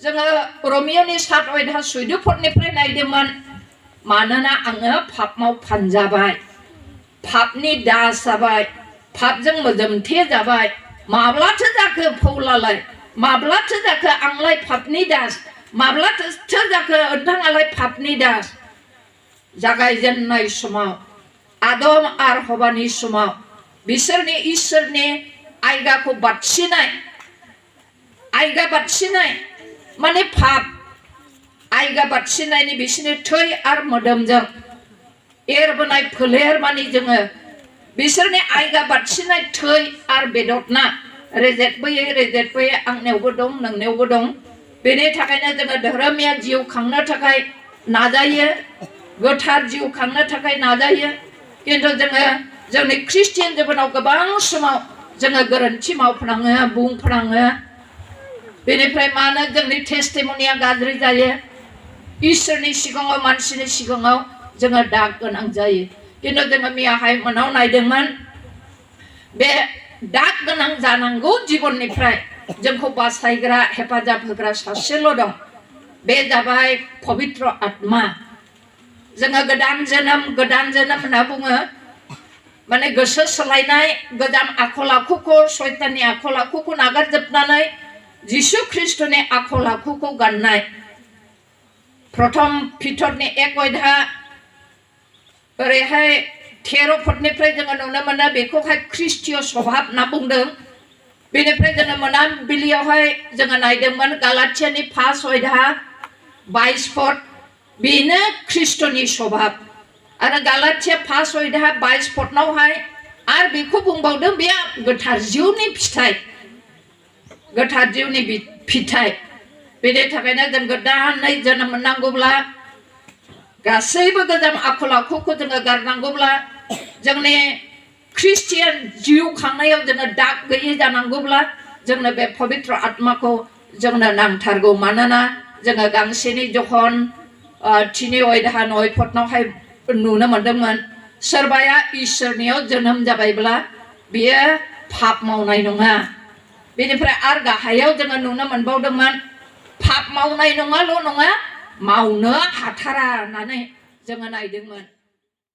जोङो रमियनि 7 अध्याय 14 पदनिफ्राय नायदोंमोन मानोना आङो पापमाव फानजाबाय पापनि दास जाबाय पापजों मोदोमथे जाबाय माब्लाथो जाखो पौलालाय माब्लाथो जाखो आंलाय पापनि दास माब्लाथो जाखो नोंथाङालाय पापनि दास जागायजेननाय समाव आदम आरो हवानि समाव बिसोरनि इसोरनि आयगाखौ बादसिनाय आयगा बादसिनाय माने पाप आयगा बादसिनायनि बिसोरनि थै आरो मोदोमजों एरबोनाय फोलेर माने जोङो बिसोरनि आयगा बादसिनाय थै आरो बेदरना रेजेटबोयै आंनियावबो दं नोंनियावबो दं बेनि थाखायनो जोङो धोरोमिया जिउ खांनो थाखाय नाजायो गोथार जिउ खांनो थाखाय नाजायो किन्तु जोङो जोंनि ख्रिस्टियान जिबनाव गोबां समाव जोङो गोरोन्थि मावफ्लाङो बुंफ्लाङो बेनिफ्राय मानो जोंनि टेस्टिमनिया गाज्रि जायो इसोरनि सिगाङाव मानसिनि सिगाङाव जोङो दाग गोनां जायो किन्तु जोङो मैयाहाय मोनाव नायदोंमोन बे दाग गोनां जानांगौ जिबननिफ्राय जोंखौ बासायग्रा हेफाजाब होग्रा सासेल' दं बे जाबाय पबित्र आत्मा जोङो गोदान जोनोम होनना बुङो माने गोसो सोलायनाय गोदान आखल आखुखौ सैताननि आखल आखुखौ नागारजोबनानै जिसु ख्रिस्टनि आखल आखुखौ गाननाय प्रथम पितरनि 1 अध्याय ओरैहाय 13 पदनिफ्राय जोङो नुनो मोनो बेखौहाय ख्रिस्टीय स्वभाब होनना बुंदों बेनिफ्राय जोङो मोनाबिलियावहाय जोङो नायदोंमोन गालातियानि 5 अध्याय 22 पद बेनो ख्रिस्टनि स्वभाब आरो गालातिया 5 अध्याय 22 पदनावहाय आरो बेखौ बुंबावदों बे गोथार जिउनि फिथाइ गोथार जिउनि फिथाइ बेनि थाखायनो जों गोदानै जोनोम मोननांगौब्ला गासैबो गोजाम आखल आखुखौ जोङो गारनांगौब्ला जोंनि ख्रिस्टियान जिउ खांनायाव जोङो दाग गैयै जानांगौब्ला जोंनो बे पबित्र आत्माखौ जोंनो नांथारगौ मानोना जोङो गांसेनि जखन 3 अध्याय 9 पदनावहाय नुनो मोनदोंमोन सोरबाया इसोरनियाव जोनोम जाबायब्ला बियो पाप मावनाय नङा बेनिफ्राय आरो गाहायाव जोङो नुनो मोनबावदोंमोन पाप मावनाय नङाल' नङा मावनो हाथारा होननानै जोङो नायदोंमोन